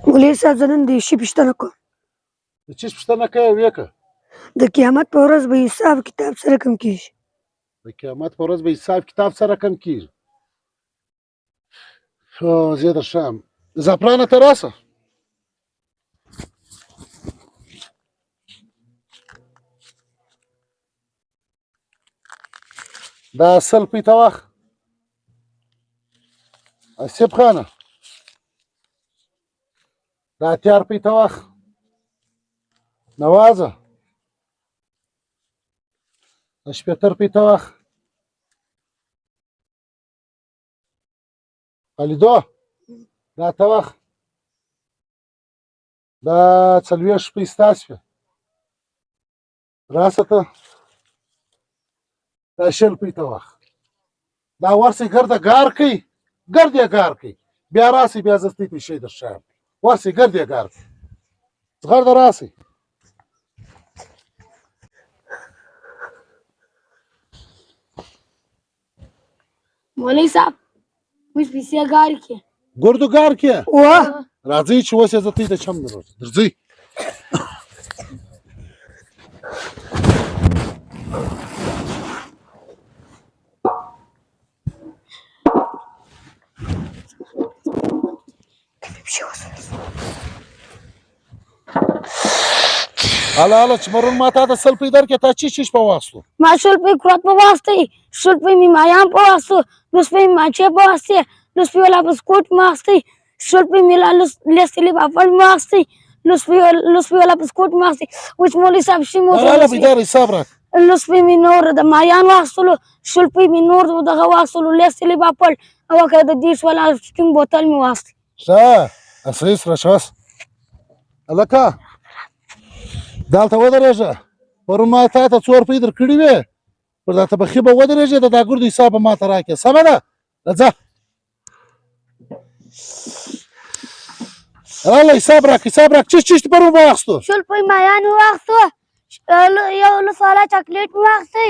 مولوي صاحب زه نن د یو شي پوښتنه کوم. د څه پوښتنه کوې ویې؟ د قیامت په ورځ به حساب کتاب څه رقم کېږي؟ د قیامت په ورځ به حساب کتاب څه رقم کېږي؟ زه یې درښایم. زعفرانه ته راسه. دا 100 روپۍ ته واخ آصف خانه، دا 80 روپۍ ته واخ نوازه، دا 60 روپۍ ته واخ خالدو، دا ته واخ، دا 40 روپۍ ستا شوې. راسه ته، دا 20 روپۍ ته واخ. دا ورسې ګرده ګار کوي، ګرد یې ګار کوي، بیا راسي، بیا زه ستې پیسې درښایم. ورسې ګرد یې ګار کوي، زغرده راسي. مولوي صاحب موږ پیسې ګار کې ګردو ګار کې واه راځئ چې اوس یې زه تی ته چم درځم. درځئ. هله هله چې پرون ما تا ته 100 روپۍ درکړې، تا چیش چیش په واخیستو؟ ما 20 روپۍ کورت په واخیستې، 20 روپۍ مې مایان په واخیستو، 10 روپۍ مې ماچې په واخیستې، 10 روپۍ والا بسکوټ مې واخیستې، 20 روپۍ مې لا لس تیلې پاپړ مې واخیستې، 10 روپۍ والا بسکوټ مې واخیستې. اوس مولوي صاحب شي مو هله هله پیدا حساب راکړه. 10 روپۍ مې نور د مایان واخیستلو، 20 روپۍ مې نور دغه واخیستلو، لس تیلې پاپړ او که د 30 والا سپین بوتل مې واخیستې. ښه اصلي سره شوس. هلکه دلته ودرېږه، پرون ما تا ته څو روپۍ درکړې وې، پر دا طبخي به ودرېږې، د دا ګردو حساب به ما ته راکړې. سمه ده؟ راځه. هله حساب راکړه، حساب راکړه. چیش چیش دې پرون واخیستو؟ 20 روپۍ مایان مې واخیستو، یو لس والا چاکلیټ مې واخیستی،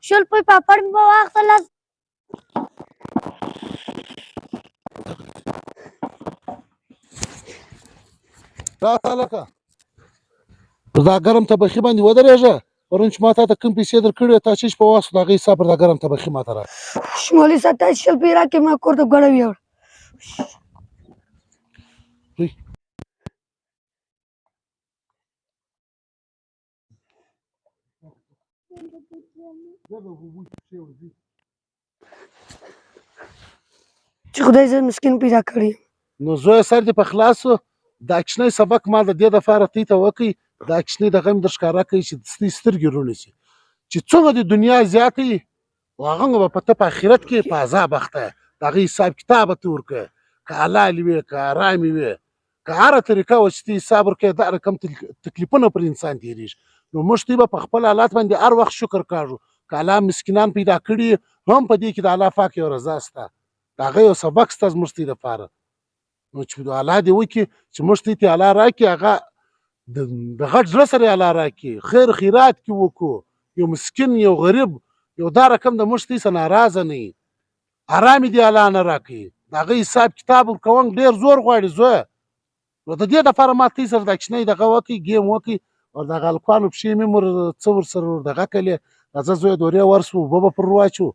20 روپۍ پاپړ مې واخیستل. راته هلکه پر دا ګرم طبخي باندې ودرېږه، پرون چې ما تا ته کوم پیسې درکړې وې، تا چیش په واخیستو، د هغې حساب پر دا ګرم طبخي ما ته راکړه. مولوي صاحب تا 20 روپۍ راکړې، ما کور ته ګوړه ویوړه. چې خدای زه مسکین پیدا کړی. نو زوی سر دې په خلاص سو. دا کوچنی سبق ما د دې دپاره تی ته وکړي، دا کوچنی دغه مې در ښکاره کوي چې ستې سترګې روڼې شي، چې څومره د دنیا زیاته وي هغه به په ته په آخرت کې په عذاب اخته یې، د هغې حساب کتاب به ته ورکوې، که حلال وي که حرامې وي که هره طریقه وه چې ته حساب ورکوې، دا رقم تکلیفونه پر انسان تېرېږي. نو موږ ته به په خپل حالات باندې هر وخت شکر کاږو، که الله مسکینان پیدا کړي هم په دې کې د الله پاک یو رضا شته، د هغه یو سبق شته زموږ ته دپاره. نو چې الله دې وکړي چې موږ ته یې الله راکړي، هغه د غټ زړه سره یې الله راکړي، خیر خیرات کې وکړو، یو مسکین یو غریب یو دا رقم د موږ ته څه ناراضه نه وي، ارامې دې الله نه راکوي، د هغه حساب کتاب ورکوم ډېر زور غواړي زویه. نو د دې دپاره ما تی سره دا کوچنی دغه وکړي، ګیم وکړي، او دغه هلکانو پښې مې مور څه ورسره ور دغه کړې، راځه زویه دورې ورسو، اوبه به پر واچو.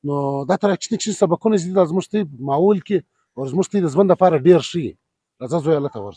نو دا تر کوچني کوچني سبقونه چې دي دا زموږ ته ماحول کې او زموږ ته د ژوند دپاره ډېر ښه دي. راځه زویه هلته ورسو.